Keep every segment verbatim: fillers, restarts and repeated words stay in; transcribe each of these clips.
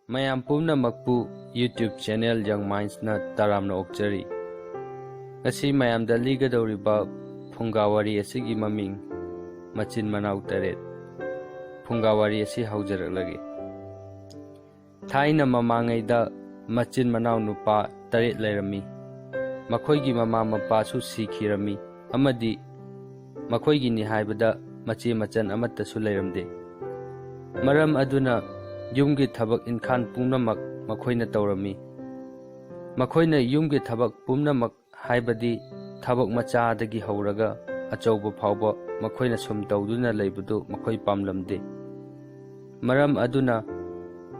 ꯃꯌꯥꯝ ꯄꯨꯝꯅꯃꯛꯄꯨ YouTube channel Young Mindsꯅ ꯇꯔꯥꯝꯅ ꯑꯣꯛꯆꯔꯤ꯫ ꯉꯁꯤ ꯃꯌꯥꯝꯗ ꯂꯤꯒꯗꯧꯔꯤꯕ ꯐꯨꯡꯒꯥ ꯋꯥꯔꯤ ꯑꯁꯤꯒꯤ ꯃꯃꯤꯡ ꯃꯆꯤꯟ ꯃꯅꯥꯎ ꯇꯔꯦꯠ꯫ ꯐꯨꯡꯒꯥ ꯋꯥꯔꯤ ꯑꯁꯤ ꯍꯧꯖꯔꯛꯂꯒꯦ꯫ ꯊꯥꯏꯅ ꯃꯃꯥꯡꯉꯩꯗ ꯃꯆꯤꯟ ꯃꯅꯥꯎ ꯅꯨꯄꯥ ꯇꯔꯦꯠ ꯂꯩꯔꯝꯃꯤ꯫ ꯃꯈꯣꯏꯒꯤ ꯃꯃꯥ ꯃꯄꯥꯁꯨ ꯁꯤꯈꯤꯔꯝꯃꯤ ꯑꯃꯗꯤ ꯃꯈꯣꯏꯒꯤꯅꯤ ꯍꯥꯏꯕꯗ ꯃꯆꯦ ꯃꯆꯟ ꯑꯃꯠꯇꯁꯨ ꯂꯩꯔꯝꯗꯦ꯫ ꯃꯔꯝ ꯑꯗꯨꯅ ꯌꯨꯝꯒꯤ ꯊꯕꯛ ꯏꯪꯈꯥꯡ ꯄꯨꯝꯅꯃꯛ ꯃꯈꯣꯏꯅ ꯇꯧꯔꯝꯃꯤ꯫ ꯃꯈꯣꯏꯅ ꯌꯨꯝꯒꯤ ꯊꯕꯛ ꯄꯨꯝꯅꯃꯛ, ꯍꯥꯏꯕꯗꯤ ꯊꯕꯛ ꯃꯆꯥꯗꯒꯤ ꯍꯧꯔꯒ ꯑꯆꯧꯕ ꯐꯥꯎꯕ ꯃꯈꯣꯏꯅ ꯁꯨꯝ ꯇꯧꯗꯨꯅ ꯂꯩꯕꯗꯨ ꯃꯈꯣꯏ ꯄꯥꯝꯂꯝꯗꯦ꯫ ꯃꯔꯝ ꯑꯗꯨꯅ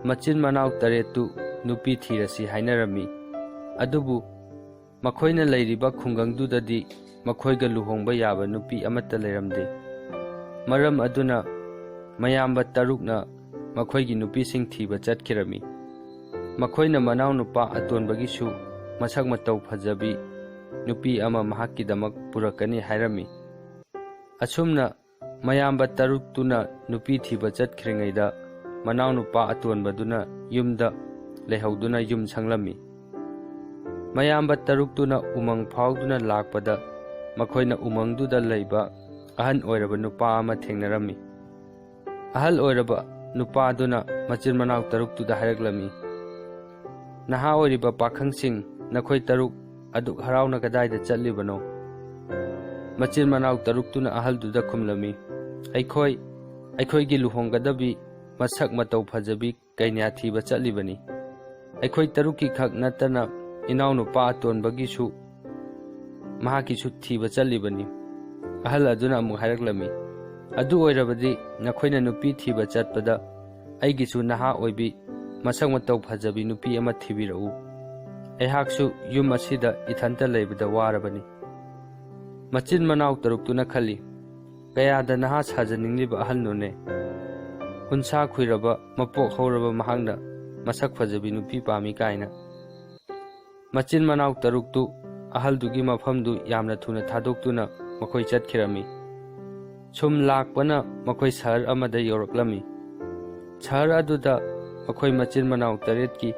ꯃꯆꯤꯟ ꯃꯅꯥꯎ ꯇꯔꯦꯠꯇꯨ ꯅꯨꯄꯤ ꯊꯤꯔꯁꯤ ꯍꯥꯏꯅꯔꯝꯃꯤ꯫ ꯑꯗꯨꯕꯨ ꯃꯈꯣꯏꯅ ꯂꯩꯔꯤꯕ ꯈꯨꯡꯒꯪꯗꯨꯗꯗꯤ ꯃꯈꯣꯏꯒ ꯂꯨꯍꯣꯡꯕ ꯌꯥꯕ ꯅꯨꯄꯤ ꯑꯃꯠꯇ ꯂꯩꯔꯝꯗꯦ꯫ ꯃꯔꯝ ꯑꯗꯨꯅ ꯃꯌꯥꯝꯕ ꯇꯔꯨꯛꯅ ꯃꯈꯣꯏꯒꯤ ꯅꯨꯄꯤꯁꯤꯡ ꯊꯤꯕ ꯆꯠꯈꯤꯔꯝꯃꯤ꯫ ꯃꯈꯣꯏꯅ ꯃꯅꯥꯎꯅꯨꯄꯥ ꯑꯇꯣꯟꯕꯒꯤꯁꯨ ꯃꯁꯛ ꯃꯇꯧ ꯐꯖꯕꯤ ꯅꯨꯄꯤ ꯑꯃ ꯃꯍꯥꯛꯀꯤꯗꯃꯛ ꯄꯨꯔꯛꯀꯅꯤ ꯍꯥꯏꯔꯝꯃꯤ꯫ ꯑꯁꯨꯝꯅ ꯃꯌꯥꯝꯕ ꯇꯔꯨꯛꯇꯨꯅ ꯅꯨꯄꯤ ꯊꯤꯕ ꯆꯠꯈ꯭ꯔꯤꯉꯩꯗ ꯃꯅꯥꯎꯅꯨꯄꯥ ꯑꯇꯣꯟꯕꯗꯨꯅ ꯌꯨꯝꯗ ꯂꯩꯍꯧꯗꯨꯅ ꯌꯨꯝ ꯁꯪꯂꯝꯃꯤ꯫ ꯃꯌꯥꯝꯕ ꯇꯔꯨꯛꯇꯨꯅ ꯎꯃꯪ ꯐꯥꯎꯗꯨꯅ ꯂꯥꯛꯄꯗ ꯃꯈꯣꯏꯅ ꯎꯃꯪꯗꯨꯗ ꯂꯩꯕ ꯑꯍꯟ ꯑꯣꯏꯔꯕ ꯅꯨꯄꯥ ꯑꯃ ꯊꯦꯡꯅꯔꯝꯃꯤ꯫ ꯑꯍꯜ ꯑꯣꯏꯔꯕ ꯅꯨꯄꯥꯗꯨꯅ ꯃꯆꯤꯟ ꯃꯅꯥꯎ ꯇꯔꯨꯛꯇꯨꯗ ꯍꯥꯏꯔꯛꯂꯝꯃꯤ, "ꯅꯍꯥ ꯑꯣꯏꯔꯤꯕ ꯄꯥꯈꯪꯁꯤꯡ, ꯅꯈꯣꯏ ꯇꯔꯨꯛ ꯑꯗꯨꯛ ꯍꯔꯥꯎꯅ ꯀꯗꯥꯏꯗ ꯆꯠꯂꯤꯕꯅꯣ?" ꯃꯆꯤꯟ ꯃꯅꯥꯎ ꯇꯔꯨꯛꯇꯨꯅ ꯑꯍꯜꯗꯨꯗ ꯈꯨꯝꯂꯝꯃꯤ, "ꯑꯩꯈꯣꯏ, ꯑꯩꯈꯣꯏꯒꯤ ꯂꯨꯍꯣꯡꯒꯗꯕꯤ ꯃꯁꯛ ꯃꯇꯧ ꯐꯖꯕꯤ ꯀꯩꯅ꯭ꯌꯥ ꯊꯤꯕ ꯆꯠꯂꯤꯕꯅꯤ꯫ ꯑꯩꯈꯣꯏ ꯇꯔꯨꯛꯀꯤ ꯈꯛ ꯅꯠꯇꯅ ꯏꯅꯥꯎꯅꯨꯄꯥ ꯑꯇꯣꯟꯕꯒꯤꯁꯨ ꯃꯍꯥꯛꯀꯤꯁꯨ ꯊꯤꯕ ꯆꯠꯂꯤꯕꯅꯤ꯫" ꯑꯍꯜ ꯑꯗꯨꯅ ꯑꯃꯨꯛ ꯍꯥꯏꯔꯛꯂꯝꯃꯤ, "ꯑꯗꯨ ꯑꯣꯏꯔꯕꯗꯤ ꯅꯈꯣꯏꯅ ꯅꯨꯄꯤ ꯊꯤꯕ ꯆꯠꯄꯗ ꯑꯩꯒꯤꯁꯨ ꯅꯍꯥ ꯑꯣꯏꯕꯤ ꯃꯁꯛ ꯃꯇꯧ ꯐꯖꯕꯤ ꯅꯨꯄꯤ ꯑꯃ ꯊꯤꯕꯤꯔꯛꯎ꯫ ꯑꯩꯍꯥꯛꯁꯨ ꯌꯨꯝ ꯑꯁꯤꯗ ꯏꯊꯟꯇ ꯂꯩꯕꯗ ꯋꯥꯔꯕꯅꯤ꯫" ꯃꯆꯤꯟ ꯃꯅꯥꯎ ꯇꯔꯨꯛꯇꯨꯅ ꯈꯜꯂꯤ, "ꯀꯌꯥꯗ ꯅꯍꯥ ꯁꯥꯖꯅꯤꯡꯂꯤꯕ ꯑꯍꯜꯅꯣꯅꯦ? ꯍꯨꯟꯁꯥ ꯈꯨꯏꯔꯕ ꯃꯄꯣꯛ ꯍꯧꯔꯕ ꯃꯍꯥꯛꯅ ꯃꯁꯛ ꯐꯖꯕꯤ ꯅꯨꯄꯤ ꯄꯥꯝꯃꯤ ꯀꯥꯏꯅ?" ꯃꯆꯤꯟ ꯃꯅꯥꯎ ꯇꯔꯨꯛꯇꯨ ꯑꯍꯜꯗꯨꯒꯤ ꯃꯐꯝꯗꯨ ꯌꯥꯝꯅ ꯊꯨꯅ ꯊꯥꯗꯣꯛꯇꯨꯅ ꯃꯈꯣꯏ ꯆꯠꯈꯤꯔꯝꯃꯤ꯫ ꯁꯨꯝ ꯂꯥꯛꯄꯅ ꯃꯈꯣꯏ ꯁꯍꯔ ꯑꯃꯗ ꯌꯧꯔꯛꯂꯝꯃꯤ꯫ ꯁꯍꯔ ꯑꯗꯨꯗ ꯃꯈꯣꯏ ꯃꯆꯤꯟ ꯃꯅꯥꯎ ꯇꯔꯦꯠꯀꯤ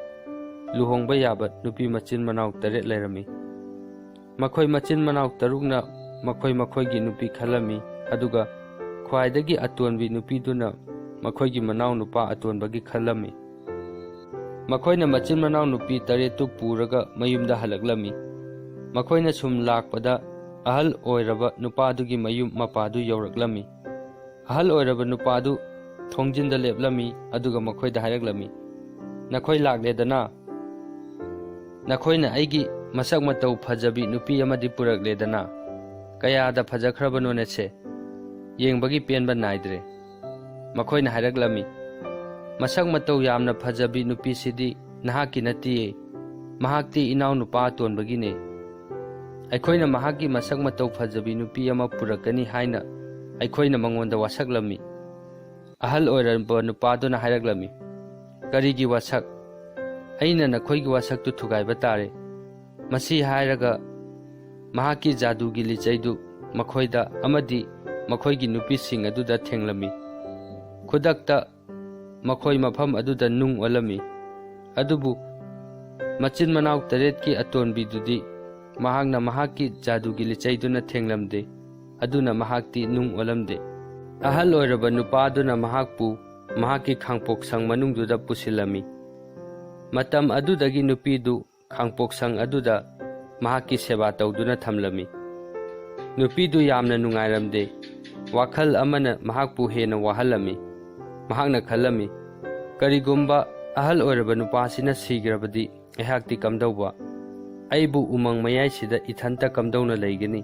ꯂꯨꯍꯣꯡꯕ ꯌꯥꯕ ꯅꯨꯄꯤ ꯃꯆꯤꯟ ꯃꯅꯥꯎ ꯇꯔꯦꯠ ꯂꯩꯔꯝꯃꯤ꯫ ꯃꯈꯣꯏ ꯃꯆꯤꯟ ꯃꯅꯥꯎ ꯇꯔꯨꯛꯅ ꯃꯈꯣꯏ ꯃꯈꯣꯏꯒꯤ ꯅꯨꯄꯤ ꯈꯜꯂꯝꯃꯤ, ꯑꯗꯨꯒ ꯈ꯭ꯋꯥꯏꯗꯒꯤ ꯑꯇꯣꯟꯕꯤ ꯅꯨꯄꯤꯗꯨꯅ ꯃꯈꯣꯏꯒꯤ ꯃꯅꯥꯎ ꯅꯨꯄꯥ ꯑꯇꯣꯟꯕꯒꯤ ꯈꯜꯂꯝꯃꯤ꯫ ꯃꯈꯣꯏꯅ ꯃꯆꯤꯟ ꯃꯅꯥꯎ ꯅꯨꯄꯤ ꯇꯔꯦꯠꯇꯨ ꯄꯨꯔꯒ ꯃꯌꯨꯝꯗ ꯍꯜꯂꯛꯂꯝꯃꯤ꯫ ꯃꯈꯣꯏꯅ ꯁꯨꯝ ꯂꯥꯛꯄꯗ ꯑꯍꯜ ꯑꯣꯏꯔꯕ ꯅꯨꯄꯥꯗꯨꯒꯤ ꯃꯌꯨꯝ ꯃꯄꯥꯗꯨ ꯌꯧꯔꯛꯂꯝꯃꯤ꯫ ꯑꯍꯜ ꯑꯣꯏꯔꯕ ꯅꯨꯄꯥꯗꯨ ꯊꯣꯡꯖꯤꯟꯗ ꯂꯦꯞꯂꯝꯃꯤ, ꯑꯗꯨꯒ ꯃꯈꯣꯏꯗ ꯍꯥꯏꯔꯛꯂꯝꯃꯤ, "ꯅꯈꯣꯏ ꯂꯥꯛꯂꯦꯗꯅ? ꯅꯈꯣꯏꯅ ꯑꯩꯒꯤ ꯃꯁꯛ ꯃꯇꯧ ꯐꯖꯕꯤ ꯅꯨꯄꯤ ꯑꯃꯗꯤ ꯄꯨꯔꯛꯂꯦꯗꯅ? ꯀꯌꯥꯗ ꯐꯖꯈ꯭ꯔꯕꯅꯣꯅꯦꯁꯦ! ꯌꯦꯡꯕꯒꯤ ꯄꯦꯟꯕ ꯅꯥꯏꯗ꯭ꯔꯦ꯫" ꯃꯈꯣꯏꯅ ꯍꯥꯏꯔꯛꯂꯝꯃꯤ, "ꯃꯁꯛ ꯃꯇꯧ ꯌꯥꯝꯅ ꯐꯖꯕꯤ ꯅꯨꯄꯤꯁꯤꯗꯤ ꯅꯍꯥꯛꯀꯤ ꯅꯠꯇꯤꯌꯦ, ꯃꯍꯥꯛꯇꯤ ꯏꯅꯥꯎꯅꯨꯄꯥ ꯑꯇꯣꯟꯕꯒꯤꯅꯦ꯫ ꯑꯩꯈꯣꯏꯅ ꯃꯍꯥꯛꯀꯤ ꯃꯁꯛ ꯃꯇꯧ ꯐꯖꯕꯤ ꯅꯨꯄꯤ ꯑꯃ ꯄꯨꯔꯛꯀꯅꯤ ꯍꯥꯏꯅ ꯑꯩꯈꯣꯏꯅ ꯃꯉꯣꯟꯗ ꯋꯥꯁꯛꯂꯝꯃꯤ꯫" ꯑꯍꯜ ꯑꯣꯏꯔꯕ ꯅꯨꯄꯥꯗꯨꯅ ꯍꯥꯏꯔꯛꯂꯝꯃꯤ, "ꯀꯔꯤꯒꯤ ꯋꯥꯁꯛ? ꯑꯩꯅ ꯅꯈꯣꯏꯒꯤ ꯋꯥꯁꯛꯇꯨ ꯊꯨꯒꯥꯏꯕ ꯇꯥꯔꯦ꯫" ꯃꯁꯤ ꯍꯥꯏꯔꯒ ꯃꯍꯥꯛꯀꯤ ꯖꯥꯗꯨꯒꯤ ꯂꯤꯆꯩꯗꯨ ꯃꯈꯣꯏꯗ ꯑꯃꯗꯤ ꯃꯈꯣꯏꯒꯤ ꯅꯨꯄꯤꯁꯤꯡ ꯑꯗꯨꯗ ꯊꯦꯡꯂꯝꯃꯤ꯫ ꯈꯨꯗꯛꯇ ꯃꯈꯣꯏ ꯃꯐꯝ ꯑꯗꯨꯗ ꯅꯨꯡ ꯑꯣꯜꯂꯝꯃꯤ꯫ ꯑꯗꯨꯕꯨ ꯃꯆꯤꯟ ꯃꯅꯥꯎ ꯇꯔꯦꯠꯀꯤ ꯑꯇꯣꯟꯕꯤꯗꯨꯗꯤ ꯃꯍꯥꯛꯅ ꯃꯍꯥꯛꯀꯤ ꯖꯥꯗꯨꯒꯤ ꯂꯤꯆꯩꯗꯨꯅ ꯊꯦꯡꯂꯝꯗꯦ, ꯑꯗꯨꯅ ꯃꯍꯥꯛꯇꯤ ꯅꯨꯡ ꯑꯣꯜꯂꯝꯗꯦ꯫ ꯑꯍꯜ ꯑꯣꯏꯔꯕ ꯅꯨꯄꯥꯗꯨꯅ ꯃꯍꯥꯛꯄꯨ ꯃꯍꯥꯛꯀꯤ ꯈꯥꯡꯄꯣꯛꯁꯪ ꯃꯅꯨꯡꯗꯨꯗ ꯄꯨꯁꯤꯜꯂꯝꯃꯤ꯫ ꯃꯇꯝ ꯑꯗꯨꯗꯒꯤ ꯅꯨꯄꯤꯗꯨ ꯈꯥꯡꯄꯣꯛꯁꯪ ꯑꯗꯨꯗ ꯃꯍꯥꯛꯀꯤ ꯁꯦꯕꯥ ꯇꯧꯗꯨꯅ ꯊꯝꯂꯝꯃꯤ꯫ ꯅꯨꯄꯤꯗꯨ ꯌꯥꯝꯅ ꯅꯨꯡꯉꯥꯏꯔꯝꯗꯦ꯫ ꯋꯥꯈꯜ ꯑꯃꯅ ꯃꯍꯥꯛꯄꯨ ꯍꯦꯟꯅ ꯋꯥꯍꯜꯂꯝꯃꯤ꯫ ꯃꯍꯥꯛꯅ ꯈꯜꯂꯝꯃꯤ, "ꯀꯔꯤꯒꯨꯝꯕ ꯑꯍꯜ ꯑꯣꯏꯔꯕ ꯅꯨꯄꯥꯁꯤꯅ ꯁꯤꯈ꯭ꯔꯕꯗꯤ ꯑꯩꯍꯥꯛꯇꯤ ꯀꯝꯗꯧꯕ? ꯑꯩꯕꯨ ꯎꯃꯪ ꯃꯌꯥꯏꯁꯤꯗ ꯏꯊꯟꯇ ꯀꯝꯗꯧꯅ ꯂꯩꯒꯅꯤ?"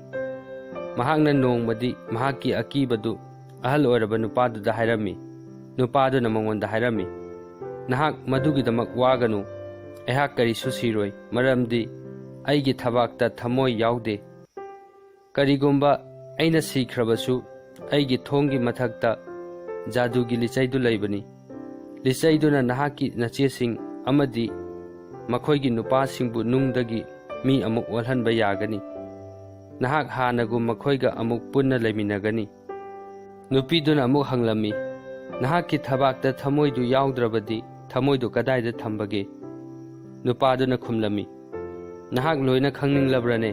ꯃꯍꯥꯛꯅ ꯅꯣꯡꯃꯗꯤ ꯃꯍꯥꯛꯀꯤ ꯑꯀꯤꯕꯗꯨ ꯑꯍꯜ ꯑꯣꯏꯔꯕ ꯅꯨꯄꯥꯗꯨꯗ ꯍꯥꯏꯔꯝꯃꯤ꯫ ꯅꯨꯄꯥꯗꯨꯅ ꯃꯉꯣꯟꯗ ꯍꯥꯏꯔꯝꯃꯤ, "ꯅꯍꯥꯛ ꯃꯗꯨꯒꯤꯗꯃꯛ ꯋꯥꯒꯅꯨ꯫ ꯑꯩꯍꯥꯛ ꯀꯔꯤꯁꯨ ꯁꯤꯔꯣꯏ, ꯃꯔꯝꯗꯤ ꯑꯩꯒꯤ ꯊꯕꯥꯛꯇ ꯊꯃꯣꯏ ꯌꯥꯎꯗꯦ꯫ ꯀꯔꯤꯒꯨꯝꯕ ꯑꯩꯅ ꯁꯤꯈ꯭ꯔꯕꯁꯨ, ꯑꯩꯒꯤ ꯊꯣꯡꯒꯤ ꯃꯊꯛꯇ ꯖꯥꯗꯨꯒꯤ ꯂꯤꯆꯩꯗꯨ ꯂꯩꯕꯅꯤ꯫ ꯂꯤꯆꯩꯗꯨꯅ ꯅꯍꯥꯛꯀꯤ ꯅꯆꯦꯁꯤꯡ ꯑꯃꯗꯤ ꯃꯈꯣꯏꯒꯤ ꯅꯨꯄꯥꯁꯤꯡꯕꯨ ꯅꯨꯡꯗꯒꯤ ꯃꯤ ꯑꯃꯨꯛ ꯑꯣꯜꯍꯟꯕ ꯌꯥꯒꯅꯤ꯫ ꯅꯍꯥꯛ ꯍꯥꯟꯅꯒꯨꯝ ꯃꯈꯣꯏꯒ ꯑꯃꯨꯛ ꯄꯨꯟꯅ ꯂꯩꯃꯤꯟꯅꯒꯅꯤ꯫" ꯅꯨꯄꯤꯗꯨꯅ ꯑꯃꯨꯛ ꯍꯪꯂꯝꯃꯤ, "ꯅꯍꯥꯛꯀꯤ ꯊꯕꯥꯛꯇ ꯊꯃꯣꯏꯗꯨ ꯌꯥꯎꯗ꯭ꯔꯕꯗꯤ ꯊꯃꯣꯏꯗꯨ ꯀꯗꯥꯏꯗ ꯊꯝꯕꯒꯦ?" ꯅꯨꯄꯥꯗꯨꯅ ꯈꯨꯝꯂꯝꯃꯤ, "ꯅꯍꯥꯛ ꯂꯣꯏꯅ ꯈꯪꯅꯤꯡꯂꯕ꯭ꯔꯅꯦ?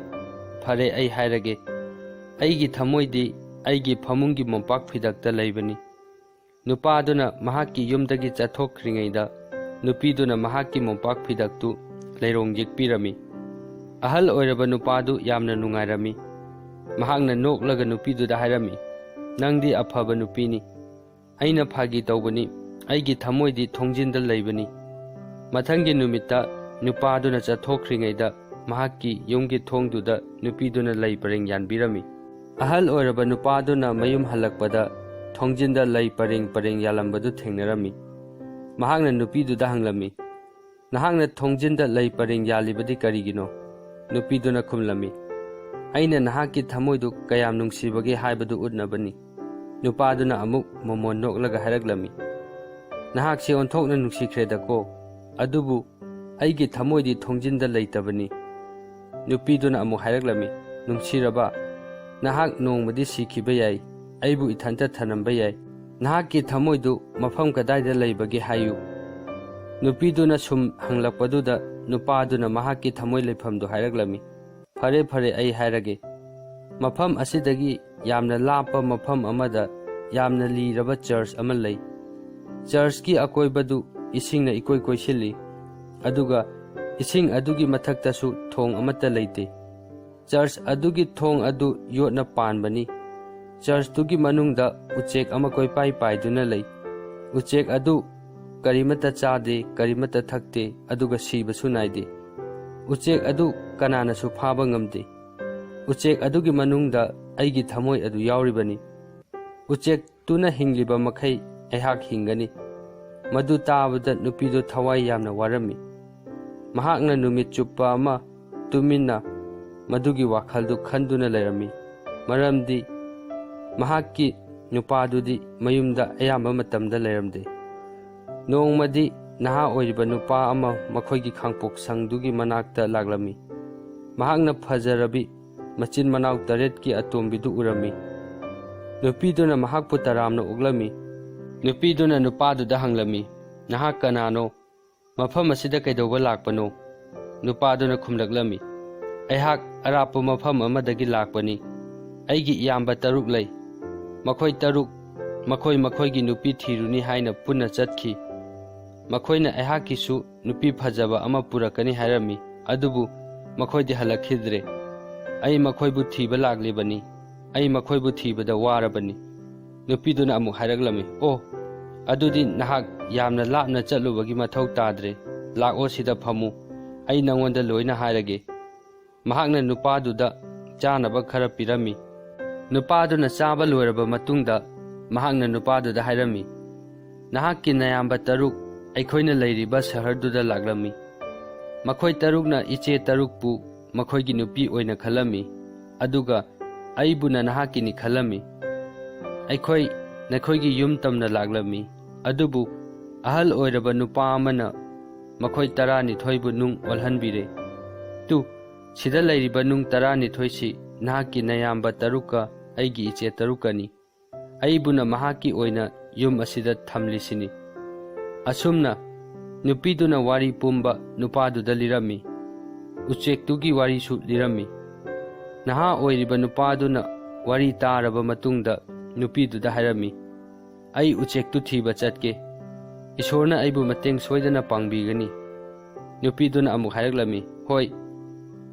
ꯐꯔꯦ, ꯑꯩ ꯍꯥꯏꯔꯒꯦ꯫ ꯑꯩꯒꯤ ꯊꯃꯣꯏꯗꯤ ꯑꯩꯒꯤ ꯐꯃꯨꯡꯒꯤ ꯃꯣꯝꯄꯥꯛ ꯐꯤꯗꯛꯇ ꯂꯩꯕꯅꯤ꯫" ꯅꯨꯄꯥꯗꯨꯅ ꯃꯍꯥꯛꯀꯤ ꯌꯨꯝꯗꯒꯤ ꯆꯠꯊꯣꯛꯈ꯭ꯔꯤꯉꯩꯗ ꯅꯨꯄꯤꯗꯨꯅ ꯃꯍꯥꯛꯀꯤ ꯃꯣꯝꯄꯥꯛ ꯐꯤꯗꯛꯇꯨ ꯂꯩꯔꯣꯡ ꯌꯦꯛꯄꯤꯔꯝꯃꯤ꯫ ꯑꯍꯜ ꯑꯣꯏꯔꯕ ꯅꯨꯄꯥꯗꯨ ꯌꯥꯝꯅ ꯅꯨꯡꯉꯥꯏꯔꯝꯃꯤ꯫ ꯃꯍꯥꯛꯅ ꯅꯣꯛꯂꯒ ꯅꯨꯄꯤꯗꯨꯗ ꯍꯥꯏꯔꯝꯃꯤ, "ꯅꯪꯗꯤ ꯑꯐꯕ ꯅꯨꯄꯤꯅꯤ꯫ ꯑꯩꯅ ꯐꯥꯒꯤ ꯇꯧꯕꯅꯤ꯫ ꯑꯩꯒꯤ ꯊꯃꯣꯏꯗꯤ ꯊꯣꯡꯖꯤꯟꯗ ꯂꯩꯕꯅꯤ꯫" ꯃꯊꯪꯒꯤ ꯅꯨꯃꯤꯠꯇ ꯅꯨꯄꯥꯗꯨꯅ ꯆꯠꯊꯣꯛꯈ꯭ꯔꯤꯉꯩꯗ ꯃꯍꯥꯛꯀꯤ ꯌꯨꯝꯒꯤ ꯊꯣꯡꯗꯨꯗ ꯅꯨꯄꯤꯗꯨꯅ ꯂꯩ ꯄꯔꯦꯡ ꯌꯥꯟꯕꯤꯔꯝꯃꯤ꯫ ꯑꯍꯜ ꯑꯣꯏꯔꯕ ꯅꯨꯄꯥꯗꯨꯅ ꯃꯌꯨꯝ ꯍꯜꯂꯛꯄꯗ ꯊꯣꯡꯖꯤꯟꯗ ꯂꯩ ꯄꯔꯦꯡ ꯄꯔꯦꯡ ꯌꯥꯜꯂꯝꯕꯗꯨ ꯊꯦꯡꯅꯔꯝꯃꯤ꯫ ꯃꯍꯥꯛꯅ ꯅꯨꯄꯤꯗꯨꯗ ꯍꯪꯂꯝꯃꯤ, "ꯅꯍꯥꯛꯅ ꯊꯣꯡꯖꯤꯟꯗ ꯂꯩ ꯄꯔꯦꯡ ꯌꯥꯜꯂꯤꯕꯗꯤ ꯀꯔꯤꯒꯤꯅꯣ?" ꯅꯨꯄꯤꯗꯨꯅ ꯈꯨꯝꯂꯝꯃꯤ, "ꯑꯩꯅ ꯅꯍꯥꯛꯀꯤ ꯊꯃꯣꯏꯗꯨ ꯀꯌꯥꯝ ꯅꯨꯡꯁꯤꯕꯒꯦ ꯍꯥꯏꯕꯗꯨ ꯎꯠꯅꯕꯅꯤ꯫" ꯅꯨꯄꯥꯗꯨꯅ ꯑꯃꯨꯛ ꯃꯣꯃꯣꯟ ꯅꯣꯛꯂꯒ ꯍꯥꯏꯔꯛꯂꯝꯃꯤ, "ꯅꯍꯥꯛꯁꯤ ꯑꯣꯟꯊꯣꯛꯅ ꯅꯨꯡꯁꯤꯈ꯭ꯔꯦꯗꯀꯣ꯫ ꯑꯗꯨꯕꯨ ꯑꯩꯒꯤ ꯊꯃꯣꯏꯗꯤ ꯊꯣꯡꯖꯤꯟꯗ ꯂꯩꯇꯕꯅꯤ꯫" ꯅꯨꯄꯤꯗꯨꯅ ꯑꯃꯨꯛ ꯍꯥꯏꯔꯛꯂꯝꯃꯤ, "ꯅꯨꯡꯁꯤꯔꯕ, ꯅꯍꯥꯛ ꯅꯣꯡꯃꯗꯤ ꯁꯤꯈꯤꯕ ꯌꯥꯏ, ꯑꯩꯕꯨ ꯏꯊꯟꯇ ꯊꯅꯝꯕ ꯌꯥꯏ꯫ ꯅꯍꯥꯛꯀꯤ ꯊꯃꯣꯏꯗꯨ ꯃꯐꯝ ꯀꯗꯥꯏꯗ ꯂꯩꯕꯒꯦ ꯍꯥꯏꯌꯨ꯫" ꯅꯨꯄꯤꯗꯨꯅ ꯁꯨꯝ ꯍꯪꯂꯛꯄꯗꯨꯗ ꯅꯨꯄꯥꯗꯨꯅ ꯃꯍꯥꯛꯀꯤ ꯊꯃꯣꯏ ꯂꯩꯐꯝꯗꯨ ꯍꯥꯏꯔꯛꯂꯝꯃꯤ꯫ "ꯐꯔꯦ, ꯐꯔꯦ, ꯑꯩ ꯍꯥꯏꯔꯒꯦ꯫ ꯃꯐꯝ ꯑꯁꯤꯗꯒꯤ ꯌꯥꯝꯅ ꯂꯥꯞꯄ ꯃꯐꯝ ꯑꯃꯗ ꯌꯥꯝꯅ ꯂꯤꯔꯕ ꯆꯔꯆ ꯑꯃ ꯂꯩ꯫ ꯆꯔꯆꯀꯤ ꯑꯀꯣꯏꯕꯗꯨ ꯏꯁꯤꯡꯅ ꯏꯀꯣꯏ ꯀꯣꯏꯁꯤꯜꯂꯤ, ꯑꯗꯨꯒ ꯏꯁꯤꯡ ꯑꯗꯨꯒꯤ ꯃꯊꯛꯇꯁꯨ ꯊꯣꯡ ꯑꯃꯠꯇ ꯂꯩꯇꯦ꯫ ꯆꯔꯆ ꯑꯗꯨꯒꯤ ꯊꯣꯡ ꯑꯗꯨ ꯌꯣꯠꯅ ꯄꯥꯟꯕꯅꯤ꯫ ꯆꯔꯆꯇꯨꯒꯤ ꯃꯅꯨꯡꯗ ꯎꯆꯦꯛ ꯑꯃ ꯀꯣꯏꯄꯥꯏ ꯄꯥꯏꯗꯨꯅ ꯂꯩ꯫ ꯎꯆꯦꯛ ꯑꯗꯨ ꯀꯔꯤꯃꯠꯇ ꯆꯥꯗꯦ, ꯀꯔꯤꯃꯠꯇ ꯊꯛꯇꯦ, ꯑꯗꯨꯒ ꯁꯤꯕꯁꯨ ꯅꯥꯏꯗꯦ꯫ ꯎꯆꯦꯛ ꯑꯗꯨ ꯀꯅꯥꯅꯁꯨ ꯐꯥꯕ ꯉꯝꯗꯦ꯫ ꯎꯆꯦꯛ ꯑꯗꯨꯒꯤ ꯃꯅꯨꯡꯗ ꯑꯩꯒꯤ ꯊꯃꯣꯏ ꯑꯗꯨ ꯌꯥꯎꯔꯤꯕꯅꯤ꯫ ꯎꯆꯦꯛꯇꯨꯅ ꯍꯤꯡꯂꯤꯕ ꯃꯈꯩ ꯑꯩꯍꯥꯛ ꯍꯤꯡꯒꯅꯤ꯫" ꯃꯗꯨ ꯇꯥꯕꯗ ꯅꯨꯄꯤꯗꯨ ꯊꯋꯥꯏ ꯌꯥꯝꯅ ꯋꯥꯔꯝꯃꯤ꯫ ꯃꯍꯥꯛꯅ ꯅꯨꯃꯤꯠ ꯆꯨꯞꯄ ꯑꯃ ꯇꯨꯃꯤꯟꯅ ꯃꯗꯨꯒꯤ ꯋꯥꯈꯜꯗꯨ ꯈꯟꯗꯨꯅ ꯂꯩꯔꯝꯃꯤ, ꯃꯔꯝꯗꯤ ꯃꯍꯥꯛꯀꯤ ꯅꯨꯄꯥꯗꯨꯗꯤ ꯃꯌꯨꯝꯗ ꯑꯌꯥꯝꯕ ꯃꯇꯝꯗ ꯂꯩꯔꯝꯗꯦ꯫ ꯅꯣꯡꯃꯗꯤ ꯅꯍꯥ ꯑꯣꯏꯔꯤꯕ ꯅꯨꯄꯥ ꯑꯃ ꯃꯈꯣꯏꯒꯤ ꯈꯥꯡꯄꯣꯛꯁꯪꯗꯨꯒꯤ ꯃꯅꯥꯛꯇ ꯂꯥꯛꯂꯝꯃꯤ꯫ ꯃꯍꯥꯛꯅ ꯐꯖꯔꯕꯤ ꯃꯆꯤꯟ ꯃꯅꯥꯎ ꯇꯔꯦꯠꯀꯤ ꯑꯇꯣꯝꯕꯤꯗꯨ ꯎꯔꯝꯃꯤ꯫ ꯅꯨꯄꯤꯗꯨꯅ ꯃꯍꯥꯛꯄꯨ ꯇꯔꯥꯝꯅ ꯑꯣꯛꯂꯝꯃꯤ꯫ ꯅꯨꯄꯤꯗꯨꯅ ꯅꯨꯄꯥꯗꯨꯗ ꯍꯪꯂꯝꯃꯤ, "ꯅꯍꯥꯛ ꯀꯅꯥꯅꯣ? ꯃꯐꯝ ꯑꯁꯤꯗ ꯀꯩꯗꯧꯕ ꯂꯥꯛꯄꯅꯣ?" ꯅꯨꯄꯥꯗꯨꯅ ꯈꯨꯝꯂꯛꯂꯝꯃꯤ, "ꯑꯩꯍꯥꯛ ꯑꯔꯥꯞꯄ ꯃꯐꯝ ꯑꯃꯗꯒꯤ ꯂꯥꯛꯄꯅꯤ꯫ ꯑꯩꯒꯤ ꯏꯌꯥꯝꯕ ꯇꯔꯨꯛ ꯂꯩ꯫ ꯃꯈꯣꯏ ꯇꯔꯨꯛ ꯃꯈꯣꯏ ꯃꯈꯣꯏꯒꯤ ꯅꯨꯄꯤ ꯊꯤꯔꯨꯅꯤ ꯍꯥꯏꯅ ꯄꯨꯟꯅ ꯆꯠꯈꯤ꯫ ꯃꯈꯣꯏꯅ ꯑꯩꯍꯥꯛꯀꯤꯁꯨ ꯅꯨꯄꯤ ꯐꯖꯕ ꯑꯃ ꯄꯨꯔꯛꯀꯅꯤ ꯍꯥꯏꯔꯝꯃꯤ, ꯑꯗꯨꯕꯨ ꯃꯈꯣꯏꯗꯤ ꯍꯜꯂꯛꯈꯤꯗ꯭ꯔꯦ꯫ ꯑꯩ ꯃꯈꯣꯏꯕꯨ ꯊꯤꯕ ꯂꯥꯛꯂꯤꯕꯅꯤ꯫ ꯑꯩ ꯃꯈꯣꯏꯕꯨ ꯊꯤꯕꯗ ꯋꯥꯔꯕꯅꯤ꯫" ꯅꯨꯄꯤꯗꯨꯅ ꯑꯃꯨꯛ ꯍꯥꯏꯔꯛꯂꯝꯃꯤ, "ꯑꯣ, ꯑꯗꯨꯗꯤ ꯅꯍꯥꯛ ꯌꯥꯝꯅ ꯂꯥꯞꯅ ꯆꯠꯂꯨꯕꯒꯤ ꯃꯊꯧ ꯇꯥꯗ꯭ꯔꯦ꯫ ꯂꯥꯛꯑꯣ, ꯁꯤꯗ ꯐꯝꯃꯨ꯫ ꯑꯩ ꯅꯉꯣꯟꯗ ꯂꯣꯏꯅ ꯍꯥꯏꯔꯒꯦ꯫" ꯃꯍꯥꯛꯅ ꯅꯨꯄꯥꯗꯨꯗ ꯆꯥꯅꯕ ꯈꯔ ꯄꯤꯔꯝꯃꯤ꯫ ꯅꯨꯄꯥꯗꯨꯅ ꯆꯥꯕ ꯂꯣꯏꯔꯕ ꯃꯇꯨꯡꯗ, ꯃꯍꯥꯛꯅ ꯅꯨꯄꯥꯗꯨꯗ ꯍꯥꯏꯔꯝꯃꯤ, "ꯅꯍꯥꯛꯀꯤ ꯅꯌꯥꯝꯕ ꯇꯔꯨꯛ ꯑꯩꯈꯣꯏꯅ ꯂꯩꯔꯤꯕ ꯁꯍꯔꯗꯨꯗ ꯂꯥꯛꯂꯝꯃꯤ꯫ ꯃꯈꯣꯏ ꯇꯔꯨꯛꯅ ꯏꯆꯦ ꯇꯔꯨꯛꯄꯨ ꯃꯈꯣꯏꯒꯤ ꯅꯨꯄꯤ ꯑꯣꯏꯅ ꯈꯜꯂꯝꯃꯤ, ꯑꯗꯨꯒ ꯑꯩꯕꯨꯅ ꯅꯍꯥꯛꯀꯤꯅꯤ ꯈꯜꯂꯝꯃꯤ꯫ ꯑꯩꯈꯣꯏ ꯅꯈꯣꯏꯒꯤ ꯌꯨꯝ ꯇꯝꯅ ꯂꯥꯛꯂꯝꯃꯤ, ꯑꯗꯨꯕꯨ ꯑꯍꯜ ꯑꯣꯏꯔꯕ ꯅꯨꯄꯥ ꯑꯃꯅ ꯃꯈꯣꯏ ꯇꯔꯥꯅꯤꯊꯣꯏꯕꯨ ꯅꯨꯡ ꯑꯣꯜꯍꯟꯕꯤꯔꯦ꯫ ꯇꯨ, ꯁꯤꯗ ꯂꯩꯔꯤꯕ ꯅꯨꯡ ꯇꯔꯥꯅꯤꯊꯣꯏꯁꯤ ꯅꯍꯥꯛꯀꯤ ꯅꯌꯥꯝꯕ ꯇꯔꯨꯛꯀ ꯑꯩꯒꯤ ꯏꯆꯦ ꯇꯔꯨꯛꯀꯅꯤ꯫ ꯑꯩꯕꯨꯅ ꯃꯍꯥꯛꯀꯤ ꯑꯣꯏꯅ ꯌꯨꯝ ꯑꯁꯤꯗ ꯊꯝꯂꯤꯁꯤꯅꯤ꯫" ꯑꯁꯨꯝꯅ ꯅꯨꯄꯤꯗꯨꯅ ꯋꯥꯔꯤ ꯄꯨꯝꯕ ꯅꯨꯄꯥꯗꯨꯗ ꯂꯤꯔꯝꯃꯤ꯫ ꯎꯆꯦꯛꯇꯨꯒꯤ ꯋꯥꯔꯤꯁꯨ ꯂꯤꯔꯝꯃꯤ꯫ ꯅꯍꯥ ꯑꯣꯏꯔꯤꯕ ꯅꯨꯄꯥꯗꯨꯅ ꯋꯥꯔꯤ ꯇꯥꯔꯕ ꯃꯇꯨꯡꯗ ꯅꯨꯄꯤꯗꯨꯗ ꯍꯥꯏꯔꯝꯃꯤ, "ꯑꯩ ꯎꯆꯦꯛꯇꯨ ꯊꯤꯕ ꯆꯠꯀꯦ꯫ ꯏꯁꯣꯔꯅ ꯑꯩꯕꯨ ꯃꯇꯦꯡ ꯁꯣꯏꯗꯅ ꯄꯥꯡꯕꯤꯒꯅꯤ꯫" ꯅꯨꯄꯤꯗꯨꯅ ꯑꯃꯨꯛ ꯍꯥꯏꯔꯛꯂꯝꯃꯤ, "ꯍꯣꯏ,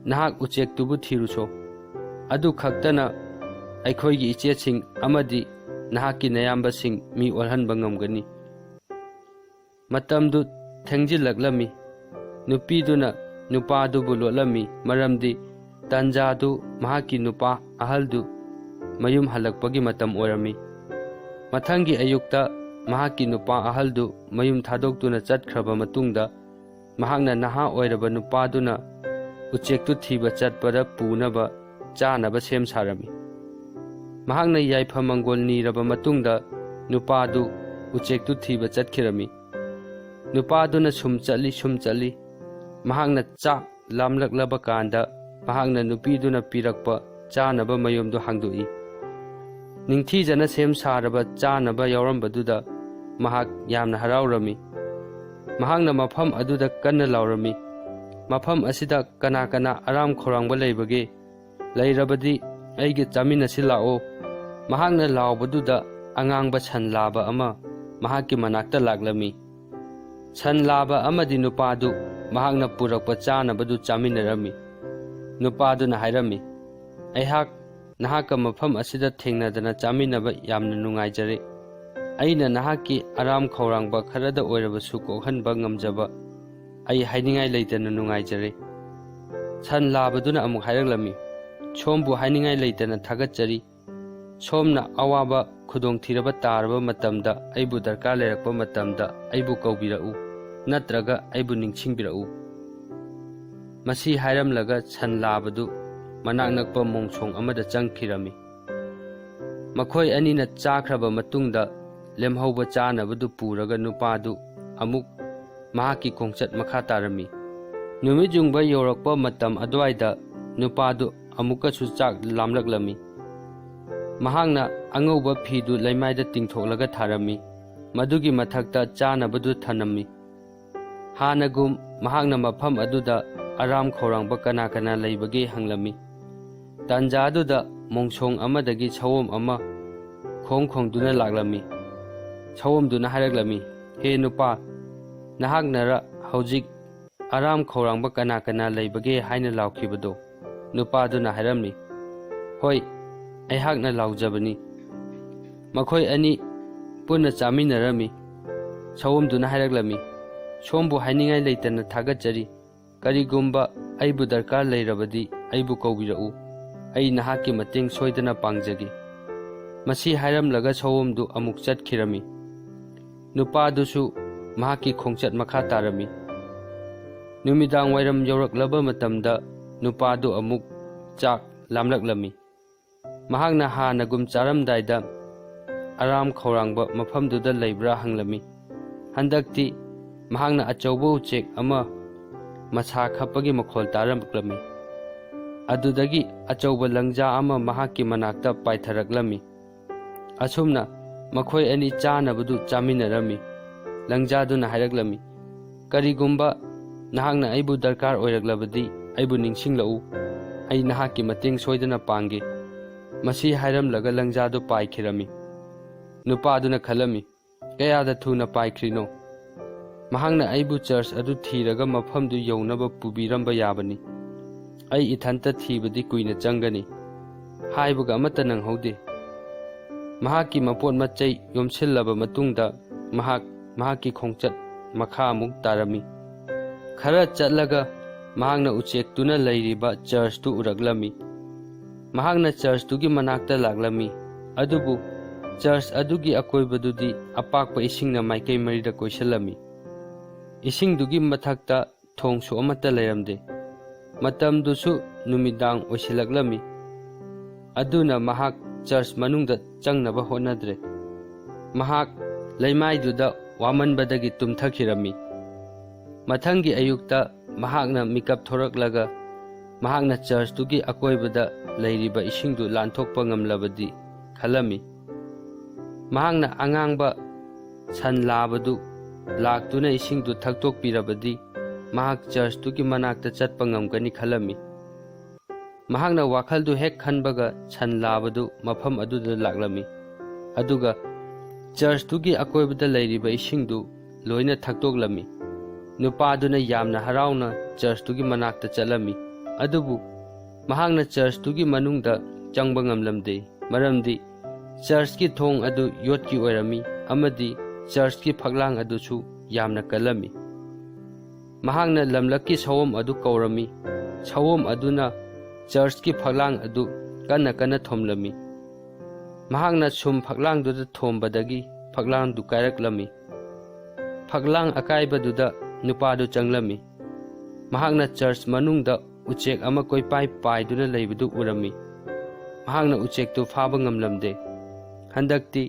ꯅꯍꯥꯛ ꯎꯆꯦꯛꯇꯨꯕꯨ ꯊꯤꯔꯨꯁꯣ꯫ ꯑꯗꯨ ꯈꯛꯇꯅ ꯑꯩꯈꯣꯏꯒꯤ ꯏꯆꯦꯁꯤꯡ ꯑꯃꯗꯤ ꯅꯍꯥꯛꯀꯤ ꯅꯌꯥꯝꯕꯁꯤꯡ ꯃꯤ ꯑꯣꯜꯍꯟꯕ ꯉꯝꯒꯅꯤ꯫" ꯃꯇꯝꯗꯨ ꯊꯦꯡꯖꯤꯜꯂꯛꯂꯝꯃꯤ꯫ ꯅꯨꯄꯤꯗꯨꯅ ꯅꯨꯄꯥꯗꯨꯕꯨ ꯂꯣꯠꯂꯝꯃꯤ, ꯃꯔꯝꯗꯤ ꯇꯥꯟꯖꯥꯗꯨ ꯃꯍꯥꯛꯀꯤ ꯅꯨꯄꯥ ꯑꯍꯜꯗꯨ ꯃꯌꯨꯝ ꯍꯜꯂꯛꯄꯒꯤ ꯃꯇꯝ ꯑꯣꯏꯔꯝꯃꯤ꯫ ꯃꯊꯪꯒꯤ ꯑꯌꯨꯛꯇ ꯃꯍꯥꯛꯀꯤ ꯅꯨꯄꯥ ꯑꯍꯜꯗꯨ ꯃꯌꯨꯝ ꯊꯥꯗꯣꯛꯇꯨꯅ ꯆꯠꯈ꯭ꯔꯕ ꯃꯇꯨꯡꯗ, ꯃꯍꯥꯛꯅ ꯅꯍꯥ ꯑꯣꯏꯔꯕ ꯅꯨꯄꯥꯗꯨꯅ ꯎꯆꯦꯛꯇꯨ ꯊꯤꯕ ꯆꯠꯄꯗ ꯄꯨꯅꯕ ꯆꯥꯅꯕ ꯁꯦꯝ ꯁꯥꯔꯝꯃꯤ꯫ ꯃꯍꯥꯛꯅ ꯌꯥꯏꯐ ꯃꯪꯒꯣꯜ ꯅꯤꯔꯕ ꯃꯇꯨꯡꯗ ꯅꯨꯄꯥꯗꯨ ꯎꯆꯦꯛꯇꯨ ꯊꯤꯕ ꯆꯠꯈꯤꯔꯝꯃꯤ꯫ ꯅꯨꯄꯥꯗꯨꯅ ꯁꯨꯝ ꯆꯠꯂꯤ, ꯁꯨꯝ ꯆꯠꯂꯤ꯫ ꯃꯍꯥꯛꯅ ꯆꯥꯛ ꯂꯥꯝꯂꯛꯂꯕ ꯀꯥꯟꯗ ꯃꯍꯥꯛꯅ ꯅꯨꯄꯤꯗꯨꯅ ꯄꯤꯔꯛꯄ ꯆꯥꯅꯕ ꯃꯌꯨꯝꯗꯨ ꯍꯥꯡꯗꯣꯛꯏ꯫ ꯅꯤꯡꯊꯤꯖꯅ ꯁꯦꯝ ꯁꯥꯔꯕ ꯆꯥꯅꯕ ꯌꯥꯎꯔꯝꯕꯗꯨꯗ ꯃꯍꯥꯛ ꯌꯥꯝꯅ ꯍꯔꯥꯎꯔꯝꯃꯤ꯫ ꯃꯍꯥꯛꯅ ꯃꯐꯝ ꯑꯗꯨꯗ ꯀꯟꯅ ꯂꯥꯎꯔꯝꯃꯤ, "ꯃꯐꯝ ꯑꯁꯤꯗ ꯀꯅꯥ ꯀꯅꯥ ꯑꯔꯥꯝ ꯈꯧꯔꯥꯡꯕ ꯂꯩꯕꯒꯦ? ꯂꯩꯔꯕꯗꯤ ꯑꯩꯒ ꯆꯥꯃꯤꯟꯅꯁꯤ ꯂꯥꯛꯑꯣ꯫" ꯃꯍꯥꯛꯅ ꯂꯥꯎꯕꯗꯨꯗ ꯑꯉꯥꯡꯕ ꯁꯟ ꯂꯥꯕ ꯑꯃ ꯃꯍꯥꯛꯀꯤ ꯃꯅꯥꯛꯇ ꯂꯥꯛꯂꯝꯃꯤ꯫ ꯁꯟ ꯂꯥꯕ ꯑꯃꯗꯤ ꯅꯨꯄꯥꯗꯨ ꯃꯍꯥꯛꯅ ꯄꯨꯔꯛꯄ ꯆꯥꯅꯕꯗꯨ ꯆꯥꯃꯤꯟꯅꯔꯝꯃꯤ꯫ ꯅꯨꯄꯥꯗꯨꯅ ꯍꯥꯏꯔꯝꯃꯤ, "ꯑꯩꯍꯥꯛ ꯅꯍꯥꯛꯀ ꯃꯐꯝ ꯑꯁꯤꯗ ꯊꯦꯡꯅꯗꯅ ꯆꯥꯃꯤꯟꯅꯕ ꯌꯥꯝꯅ ꯅꯨꯡꯉꯥꯏꯖꯔꯦ꯫ ꯑꯩꯅ ꯅꯍꯥꯛꯀꯤ ꯑꯔꯥꯝ ꯈꯧꯔꯥꯡꯕ ꯈꯔꯗ ꯑꯣꯏꯔꯕꯁꯨ ꯀꯣꯛꯍꯟꯕ ꯉꯝꯖꯕ ꯑꯩ ꯍꯥꯏꯅꯤꯡꯉꯥꯏ ꯂꯩꯇꯅ ꯅꯨꯡꯉꯥꯏꯖꯔꯦ꯫" ꯁꯟ ꯂꯥꯕꯗꯨꯅ ꯑꯃꯨꯛ ꯍꯥꯏꯔꯛꯂꯝꯃꯤ, "ꯁꯣꯝꯕꯨ ꯍꯥꯏꯅꯤꯡꯉꯥꯏ ꯂꯩꯇꯅ ꯊꯥꯒꯠꯆꯔꯤ꯫ ꯁꯣꯝꯅ ꯑꯋꯥꯕ ꯈꯨꯗꯣꯡꯊꯤꯔꯕ ꯇꯥꯔꯕ ꯃꯇꯝꯗ, ꯑꯩꯕꯨ ꯗꯔꯀꯥꯔ ꯂꯩꯔꯛꯄ ꯃꯇꯝꯗ ꯑꯩꯕꯨ ꯀꯧꯕꯤꯔꯛꯎ, ꯅꯠꯇ꯭ꯔꯒ ꯑꯩꯕꯨ ꯅꯤꯡꯁꯤꯡꯕꯤꯔꯛꯎ꯫" ꯃꯁꯤ ꯍꯥꯏꯔꯝꯂꯒ ꯁꯟ ꯂꯥꯕꯗꯨ ꯃꯅꯥꯛ ꯅꯛꯄ ꯃꯣꯡꯁꯣꯡ ꯑꯃꯗ ꯆꯪꯈꯤꯔꯝꯃꯤ꯫ ꯃꯈꯣꯏ ꯑꯅꯤꯅ ꯆꯥꯈ꯭ꯔꯕ ꯃꯇꯨꯡꯗ, ꯂꯦꯝꯍꯧꯕ ꯆꯥꯅꯕꯗꯨ ꯄꯨꯔꯒ ꯅꯨꯄꯥꯗꯨ ꯑꯃꯨꯛ ꯃꯍꯥꯛꯀꯤ ꯈꯣꯡꯆꯠ ꯃꯈꯥ ꯇꯥꯔꯝꯃꯤ꯫ ꯅꯨꯃꯤꯠ ꯌꯨꯡꯕ ꯌꯧꯔꯛꯄ ꯃꯇꯝ ꯑꯗꯨꯋꯥꯏꯗ ꯅꯨꯄꯥꯗꯨ ꯑꯃꯨꯛꯀꯁꯨ ꯆꯥꯛ ꯂꯥꯝꯂꯛꯂꯝꯃꯤ꯫ ꯃꯍꯥꯛꯅ ꯑꯉꯧꯕ ꯐꯤꯗꯨ ꯂꯩꯃꯥꯏꯗ ꯇꯤꯡꯊꯣꯛꯂꯒ ꯊꯥꯔꯝꯃꯤ꯫ ꯃꯗꯨꯒꯤ ꯃꯊꯛꯇ ꯆꯥꯅꯕꯗꯨ ꯊꯅꯝꯃꯤ꯫ ꯍꯥꯟꯅꯒꯨꯝ ꯃꯍꯥꯛꯅ ꯃꯐꯝ ꯑꯗꯨꯗ ꯑꯔꯥꯝ ꯈꯧꯔꯥꯡꯕ ꯀꯅꯥ ꯀꯅꯥ ꯂꯩꯕꯒꯦ ꯍꯪꯂꯝꯃꯤ꯫ ꯇꯥꯟꯖꯥꯗꯨꯗ ꯃꯣꯡꯁꯣꯡ ꯑꯃꯗꯒꯤ ꯁꯑꯣꯝ ꯑꯃ ꯈꯣꯡ ꯈꯣꯡꯗꯨꯅ ꯂꯥꯛꯂꯝꯃꯤ꯫ ꯁꯑꯣꯝꯗꯨꯅ ꯍꯥꯏꯔꯛꯂꯝꯃꯤ, "ꯍꯦ ꯅꯨꯄꯥ, ꯅꯍꯥꯛꯅꯔ ꯍꯧꯖꯤꯛ ꯑꯔꯥꯝ ꯈꯧꯔꯥꯡꯕ ꯀꯅꯥ ꯀꯅꯥ ꯂꯩꯕꯒꯦ ꯍꯥꯏꯅ ꯂꯥꯎꯈꯤꯕꯗꯣ?" ꯅꯨꯄꯥꯗꯨꯅ ꯍꯥꯏꯔꯝꯃꯤ, "ꯍꯣꯏ, ꯑꯩꯍꯥꯛꯅ ꯂꯥꯎꯖꯕꯅꯤ꯫" ꯃꯈꯣꯏ ꯑꯅꯤ ꯄꯨꯟꯅ ꯆꯥꯃꯤꯟꯅꯔꯝꯃꯤ꯫ ꯁꯑꯣꯝꯗꯨꯅ ꯍꯥꯏꯔꯛꯂꯝꯃꯤ, "ꯁꯣꯝꯕꯨ ꯍꯥꯏꯅꯤꯡꯉꯥꯏ ꯂꯩꯇꯅ ꯊꯥꯒꯠꯆꯔꯤ꯫ ꯀꯔꯤꯒꯨꯝꯕ ꯑꯩꯕꯨ ꯗꯔꯀꯥꯔ ꯂꯩꯔꯕꯗꯤ ꯑꯩꯕꯨ ꯀꯧꯕꯤꯔꯛꯎ꯫ ꯑꯩ ꯅꯍꯥꯛꯀꯤ ꯃꯇꯦꯡ ꯁꯣꯏꯗꯅ ꯄꯥꯡꯖꯒꯦ꯫" ꯃꯁꯤ ꯍꯥꯏꯔꯝꯂꯒ ꯁꯑꯣꯝꯗꯨ ꯑꯃꯨꯛ ꯆꯠꯈꯤꯔꯝꯃꯤ꯫ ꯅꯨꯄꯥꯗꯨꯁꯨ ꯃꯍꯥꯛꯀꯤ ꯈꯣꯡꯆꯠ ꯃꯈꯥ ꯇꯥꯔꯝꯃꯤ꯫ ꯅꯨꯃꯤꯗꯥꯡ ꯋꯥꯏꯔꯝ ꯌꯧꯔꯛꯂꯕ ꯃꯇꯝꯗ ꯅꯨꯄꯥꯗꯨ ꯑꯃꯨꯛ ꯆꯥꯛ ꯂꯥꯝꯂꯛꯂꯝꯃꯤ꯫ ꯃꯍꯥꯛꯅ ꯍꯥꯟꯅꯒꯨꯝ ꯆꯥꯔꯝꯗꯥꯏꯗ ꯑꯔꯥꯝ ꯈꯧꯔꯥꯡꯕ ꯃꯐꯝꯗꯨꯗ ꯂꯩꯕ꯭ꯔꯥ ꯍꯪꯂꯝꯃꯤ꯫ ꯍꯟꯗꯛꯇꯤ ꯃꯍꯥꯛꯅ ꯑꯆꯧꯕ ꯎꯆꯦꯛ ꯑꯃ ꯃꯁꯥ ꯈꯞꯄꯒꯤ ꯃꯈꯣꯜ ꯇꯥꯔꯛꯂꯝꯃꯤ꯫ ꯑꯗꯨꯗꯒꯤ ꯑꯆꯧꯕ ꯂꯪꯖꯥ ꯑꯃ ꯃꯍꯥꯛꯀꯤ ꯃꯅꯥꯛꯇ ꯄꯥꯏꯊꯔꯛꯂꯝꯃꯤ꯫ ꯑꯁꯨꯝꯅ ꯃꯈꯣꯏ ꯑꯅꯤ ꯆꯥꯅꯕꯗꯨ ꯆꯥꯃꯤꯟꯅꯔꯝꯃꯤ꯫ ꯂꯪꯖꯥꯗꯨꯅ ꯍꯥꯏꯔꯛꯂꯝꯃꯤ, "ꯀꯔꯤꯒꯨꯝꯕ ꯅꯍꯥꯛꯅ ꯑꯩꯕꯨ ꯗꯔꯀꯥꯔ ꯑꯣꯏꯔꯛꯂꯕꯗꯤ, ꯑꯩꯕꯨ ꯅꯤꯡꯁꯤꯡꯂꯛꯎ꯫ ꯑꯩ ꯅꯍꯥꯛꯀꯤ ꯃꯇꯦꯡ ꯁꯣꯏꯗꯅ ꯄꯥꯡꯒꯦ꯫" ꯃꯁꯤ ꯍꯥꯏꯔꯝꯂꯒ ꯂꯪꯖꯥꯗꯨ ꯄꯥꯏꯈꯤꯔꯝꯃꯤ꯫ ꯅꯨꯄꯥꯗꯨꯅ ꯈꯜꯂꯝꯃꯤ, "ꯀꯌꯥꯗ ꯊꯨꯅ ꯄꯥꯏꯈ꯭ꯔꯤꯅꯣ? ꯃꯍꯥꯛꯅ ꯑꯩꯕꯨ ꯆꯔꯆ ꯑꯗꯨ ꯊꯤꯔꯒ ꯃꯐꯝꯗꯨ ꯌꯧꯅꯕ ꯄꯨꯕꯤꯔꯝꯕ ꯌꯥꯕꯅꯤ꯫ ꯑꯩ ꯏꯊꯟꯇ ꯊꯤꯕꯗꯤ ꯀꯨꯏꯅ ꯆꯪꯒꯅꯤ꯫" ꯍꯥꯏꯕꯒ ꯑꯃꯠꯇ ꯅꯪꯍꯧꯗꯦ꯫ ꯃꯍꯥꯛꯀꯤ ꯃꯄꯣꯠ ꯃꯆꯩ ꯌꯣꯝꯁꯤꯜꯂꯕ ꯃꯇꯨꯡꯗ ꯃꯍꯥꯛ ꯃꯍꯥꯛꯀꯤ ꯈꯣꯡꯆꯠ ꯃꯈꯥ ꯑꯃꯨꯛ ꯇꯥꯔꯝꯃꯤ꯫ ꯈꯔ ꯆꯠꯂꯒ ꯃꯍꯥꯛꯅ ꯎꯆꯦꯛꯇꯨꯅ ꯂꯩꯔꯤꯕ ꯆꯔꯆꯇꯨ ꯎꯔꯛꯂꯝꯃꯤ꯫ ꯃꯍꯥꯛꯅ ꯆꯔꯆꯇꯨꯒꯤ ꯃꯅꯥꯛꯇ ꯂꯥꯛꯂꯝꯃꯤ, ꯑꯗꯨꯕꯨ ꯆꯔꯆ ꯑꯗꯨꯒꯤ ꯑꯀꯣꯏꯕꯗꯨꯗꯤ ꯑꯄꯥꯛꯄ ꯏꯁꯤꯡꯅ ꯃꯥꯏꯀꯩ ꯃꯔꯤꯗ ꯀꯣꯏꯁꯤꯜꯂꯝꯃꯤ꯫ ꯏꯁꯤꯡꯗꯨꯒꯤ ꯃꯊꯛꯇ ꯊꯣꯡꯁꯨ ꯑꯃꯠꯇ ꯂꯩꯔꯝꯗꯦ꯫ ꯃꯇꯝꯗꯨꯁꯨ ꯅꯨꯃꯤꯗꯥꯡ ꯑꯣꯏꯁꯤꯜꯂꯛꯂꯝꯃꯤ꯫ ꯑꯗꯨꯅ ꯃꯍꯥꯛ ꯆꯔꯆ ꯃꯅꯨꯡꯗ ꯆꯪꯅꯕ ꯍꯣꯠꯅꯗ꯭ꯔꯦ꯫ ꯃꯍꯥꯛ ꯂꯩꯃꯥꯏꯗꯨꯗ ꯋꯥꯃꯟꯕꯗꯒꯤ ꯇꯨꯝꯊꯈꯤꯔꯝꯃꯤ꯫ ꯃꯊꯪꯒꯤ ꯑꯌꯨꯛꯇ ꯃꯍꯥꯛꯅ ꯃꯤꯀꯞ ꯊꯣꯔꯛꯂꯒ ꯃꯍꯥꯛꯅ ꯆꯔꯆꯇꯨꯒꯤ ꯑꯀꯣꯏꯕꯗ ꯂꯩꯔꯤꯕ ꯏꯁꯤꯡꯗꯨ ꯂꯥꯟꯊꯣꯛꯄ ꯉꯝꯂꯕꯗꯤ ꯈꯜꯂꯝꯃꯤ꯫ ꯃꯍꯥꯛꯅ ꯑꯉꯥꯡꯕ ꯁꯟ ꯂꯥꯕꯗꯨ ꯂꯥꯛꯇꯨꯅ ꯏꯁꯤꯡꯗꯨ ꯊꯛꯇꯣꯛꯄꯤꯔꯕꯗꯤ ꯃꯍꯥꯛ ꯆꯔꯆꯇꯨꯒꯤ ꯃꯅꯥꯛꯇ ꯆꯠꯄ ꯉꯝꯒꯅꯤ ꯈꯜꯂꯝꯃꯤ꯫ ꯃꯍꯥꯛꯅ ꯋꯥꯈꯜꯗꯨ ꯍꯦꯛ ꯈꯟꯕꯒ ꯁꯟ ꯂꯥꯕꯗꯨ ꯃꯐꯝ ꯑꯗꯨꯗ ꯂꯥꯛꯂꯝꯃꯤ, ꯑꯗꯨꯒ ꯆꯔꯆꯇꯨꯒꯤ ꯑꯀꯣꯏꯕꯗ ꯂꯩꯔꯤꯕ ꯏꯁꯤꯡꯗꯨ ꯂꯣꯏꯅ ꯊꯛꯇꯣꯛꯂꯝꯃꯤ꯫ ꯅꯨꯄꯥꯗꯨꯅ ꯌꯥꯝꯅ ꯍꯔꯥꯎꯅ ꯆꯔꯆꯇꯨꯒꯤ ꯃꯅꯥꯛꯇ ꯆꯠꯂꯝꯃꯤ, ꯑꯗꯨꯕꯨ ꯃꯍꯥꯛꯅ ꯆꯔꯆꯇꯨꯒꯤ ꯃꯅꯨꯡꯗ ꯆꯪꯕ ꯉꯝꯂꯝꯗꯦ, ꯃꯔꯝꯗꯤ ꯆꯔꯆꯀꯤ ꯊꯣꯡ ꯑꯗꯨ ꯌꯣꯠꯀꯤ ꯑꯣꯏꯔꯝꯃꯤ ꯑꯃꯗꯤ ꯆꯔꯆꯀꯤ ꯐꯛꯂꯥꯡ ꯑꯗꯨꯁꯨ ꯌꯥꯝꯅ ꯀꯜꯂꯝꯃꯤ꯫ ꯃꯍꯥꯛꯅ ꯂꯝꯂꯛꯀꯤ ꯁꯑꯣꯝ ꯑꯗꯨ ꯀꯧꯔꯝꯃꯤ꯫ ꯁꯑꯣꯝ ꯑꯗꯨꯅ ꯆꯔꯆꯀꯤ ꯐꯛꯂꯥꯡ ꯑꯗꯨ ꯀꯟꯅ ꯀꯟꯅ ꯊꯣꯝꯂꯝꯃꯤ꯫ ꯃꯍꯥꯛꯅ ꯁꯨꯝ ꯐꯛꯂꯥꯡꯗꯨꯗ ꯊꯣꯝꯕꯗꯒꯤ ꯐꯛꯂꯥꯡꯗꯨ ꯀꯥꯏꯔꯛꯂꯝꯃꯤ꯫ ꯐꯛꯂꯥꯡ ꯑꯀꯥꯏꯕꯗꯨꯗ ꯅꯨꯄꯥꯗꯨ ꯆꯪꯂꯝꯃꯤ꯫ ꯃꯍꯥꯛꯅ ꯆꯔꯆ ꯃꯅꯨꯡꯗ ꯎꯆꯦꯛ ꯑꯃ ꯀꯣꯏꯄꯥꯏ ꯄꯥꯏꯗꯨꯅ ꯂꯩꯕꯗꯨ ꯎꯔꯝꯃꯤ꯫ ꯃꯍꯥꯛꯅ ꯎꯆꯦꯛꯇꯨ ꯐꯥꯕ ꯉꯝꯂꯝꯗꯦ꯫ ꯍꯟꯗꯛꯇꯤ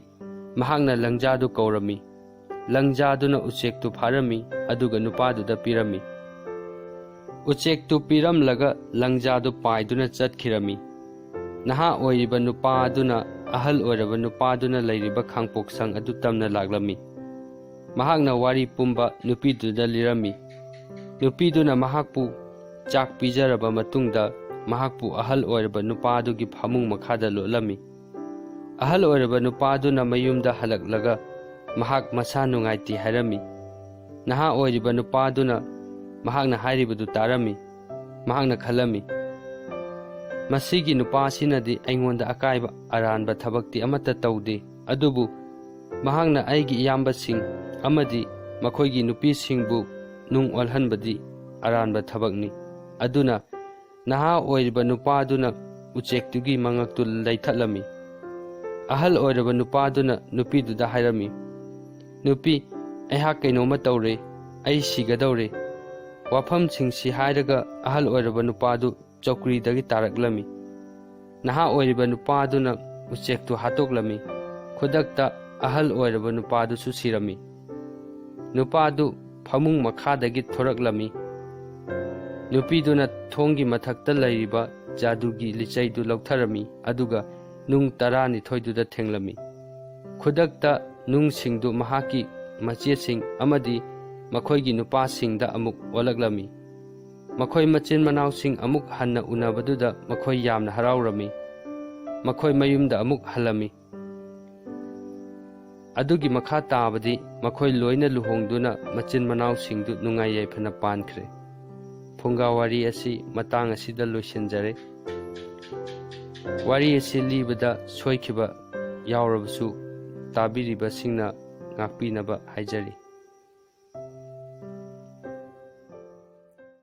ꯃꯍꯥꯛꯅ ꯂꯪꯖꯥꯗꯨ ꯀꯧꯔꯝꯃꯤ꯫ ꯂꯪꯖꯥꯗꯨꯅ ꯎꯆꯦꯛꯇꯨ ꯐꯥꯔꯝꯃꯤ, ꯑꯗꯨꯒ ꯅꯨꯄꯥꯗꯨꯗ ꯄꯤꯔꯝꯃꯤ꯫ ꯎꯆꯦꯛꯇꯨ ꯄꯤꯔꯝꯂꯒ ꯂꯪꯖꯥꯗꯨ ꯄꯥꯏꯗꯨꯅ ꯆꯠꯈꯤꯔꯝꯃꯤ꯫ ꯅꯍꯥ ꯑꯣꯏꯔꯤꯕ ꯅꯨꯄꯥ ꯑꯗꯨꯅ ꯑꯍꯜ ꯑꯣꯏꯔꯕ ꯅꯨꯄꯥꯗꯨꯅ ꯂꯩꯔꯤꯕ ꯈꯥꯡꯄꯣꯛꯁꯪ ꯑꯗꯨ ꯇꯝꯅ ꯂꯥꯛꯂꯝꯃꯤ꯫ ꯃꯍꯥꯛꯅ ꯋꯥꯔꯤ ꯄꯨꯝꯕ ꯅꯨꯄꯤꯗꯨꯗ ꯂꯤꯔꯝꯃꯤ꯫ ꯅꯨꯄꯤꯗꯨꯅ ꯃꯍꯥꯛꯄꯨ ꯆꯥꯛ ꯄꯤꯖꯔꯕ ꯃꯇꯨꯡꯗ, ꯃꯍꯥꯛꯄꯨ ꯑꯍꯜ ꯑꯣꯏꯔꯕ ꯅꯨꯄꯥ ꯑꯗꯨꯒꯤ ꯐꯃꯨꯡ ꯃꯈꯥꯗ ꯂꯣꯠꯂꯝꯃꯤ꯫ ꯑꯍꯜ ꯑꯣꯏꯔꯕ ꯅꯨꯄꯥꯗꯨꯅ ꯃꯌꯨꯝꯗ ꯍꯜꯂꯛꯂꯒ ꯃꯍꯥꯛ ꯃꯁꯥ ꯅꯨꯡꯉꯥꯏꯇꯦ ꯍꯥꯏꯔꯝꯃꯤ꯫ ꯅꯍꯥ ꯑꯣꯏꯔꯤꯕ ꯅꯨꯄꯥꯗꯨꯅ ꯃꯍꯥꯛꯅ ꯍꯥꯏꯔꯤꯕꯗꯨ ꯇꯥꯔꯝꯃꯤ꯫ ꯃꯍꯥꯛꯅ ꯈꯜꯂꯝꯃꯤ, "ꯃꯁꯤꯒꯤ ꯅꯨꯄꯥ ꯑꯁꯤꯅꯗꯤ ꯑꯩꯉꯣꯟꯗ ꯑꯀꯥꯏꯕ ꯑꯔꯥꯟꯕ ꯊꯕꯛꯇꯤ ꯑꯃꯠꯇ ꯇꯧꯗꯦ, ꯑꯗꯨꯕꯨ ꯃꯍꯥꯛꯅ ꯑꯩꯒꯤ ꯏꯌꯥꯝꯕꯁꯤꯡ ꯑꯃꯗꯤ ꯃꯈꯣꯏꯒꯤ ꯅꯨꯄꯤꯁꯤꯡꯕꯨ ꯅꯨꯡ ꯑꯣꯜꯍꯟꯕꯗꯤ ꯑꯔꯥꯟꯕ ꯊꯕꯛꯅꯤ"꯫ ꯑꯗꯨꯅ ꯅꯍꯥ ꯑꯣꯏꯔꯤꯕ ꯅꯨꯄꯥꯗꯨꯅ ꯎꯆꯦꯛꯇꯨꯒꯤ ꯃꯉꯛꯇꯨ ꯂꯩꯊꯠꯂꯝꯃꯤ꯫ ꯑꯍꯜ ꯑꯣꯏꯔꯕ ꯅꯨꯄꯥꯗꯨꯅ ꯅꯨꯄꯤꯗꯨꯗ ꯍꯥꯏꯔꯝꯃꯤ, "ꯅꯨꯄꯤ, ꯑꯩꯍꯥꯛ ꯀꯩꯅꯣꯝꯃ ꯇꯧꯔꯦ, ꯑꯩ ꯁꯤꯒꯗꯧꯔꯦ"꯫ ꯋꯥꯐꯝꯁꯤꯡꯁꯤ ꯍꯥꯏꯔꯒ ꯑꯍꯜ ꯑꯣꯏꯔꯕ ꯅꯨꯄꯥꯗꯨ ꯆꯧꯀ꯭ꯔꯤꯗꯒꯤ ꯇꯥꯔꯛꯂꯝꯃꯤ꯫ ꯅꯍꯥ ꯑꯣꯏꯔꯤꯕ ꯅꯨꯄꯥꯗꯨꯅ ꯎꯆꯦꯛꯇꯨ ꯍꯥꯠꯇꯣꯛꯂꯝꯃꯤ꯫ ꯈꯨꯗꯛꯇ ꯑꯍꯜ ꯑꯣꯏꯔꯕ ꯅꯨꯄꯥꯗꯨꯁꯨ ꯁꯤꯔꯝꯃꯤ꯫ ꯅꯨꯄꯥꯗꯨ ꯐꯃꯨꯡ ꯃꯈꯥꯗꯒꯤ ꯊꯣꯔꯛꯂꯝꯃꯤ꯫ ꯅꯨꯄꯤꯗꯨꯅ ꯊꯣꯡꯒꯤ ꯃꯊꯛꯇ ꯂꯩꯔꯤꯕ ꯖꯥꯗꯨꯒꯤ ꯂꯤꯆꯩꯗꯨ ꯂꯧꯊꯔꯝꯃꯤ, ꯑꯗꯨꯒ ꯅꯨꯡ ꯇꯔꯥꯅꯤꯊꯣꯏꯗꯨꯗ ꯊꯦꯡꯂꯝꯃꯤ꯫ ꯈꯨꯗꯛꯇ ꯅꯨꯡꯁꯤꯡꯗꯨ ꯃꯍꯥꯛꯀꯤ ꯃꯆꯦꯁꯤꯡ ꯑꯃꯗꯤ ꯃꯈꯣꯏꯒꯤ ꯅꯨꯄꯥꯁꯤꯡꯗ ꯑꯃꯨꯛ ꯑꯣꯜꯂꯛꯂꯝꯃꯤ꯫ ꯃꯈꯣꯏ ꯃꯆꯤꯟ ꯃꯅꯥꯎꯁꯤꯡ ꯑꯃꯨꯛ ꯍꯟꯅ ꯎꯅꯕꯗꯨꯗ ꯃꯈꯣꯏ ꯌꯥꯝꯅ ꯍꯔꯥꯎꯔꯝꯃꯤ꯫ ꯃꯈꯣꯏ ꯃꯌꯨꯝꯗ ꯑꯃꯨꯛ ꯍꯜꯂꯝꯃꯤ꯫ ꯑꯗꯨꯒꯤ ꯃꯈꯥ ꯇꯥꯕꯗꯤ ꯃꯈꯣꯏ ꯂꯣꯏꯅ ꯂꯨꯍꯣꯡꯗꯨꯅ ꯃꯆꯤꯟ ꯃꯅꯥꯎꯁꯤꯡꯗꯨ ꯅꯨꯡꯉꯥꯏ ꯌꯥꯏꯐꯅ ꯄꯥꯟꯈ꯭ꯔꯦ꯫ ꯐꯨꯡꯒꯥ ꯋꯥꯔꯤ ꯑꯁꯤ ꯃꯇꯥꯡ ꯑꯁꯤꯗ ꯂꯣꯏꯁꯤꯟꯖꯔꯦ꯫ ꯋꯥꯔꯤ ꯑꯁꯤ ꯂꯤꯕꯗ ꯁꯣꯏꯈꯤꯕ ꯌꯥꯎꯔꯕꯁꯨ ꯇꯥꯕꯤꯔꯤꯕꯁꯤꯡꯅ ꯉꯥꯛꯄꯤꯅꯕ ꯍꯥꯏꯖꯔꯤ꯫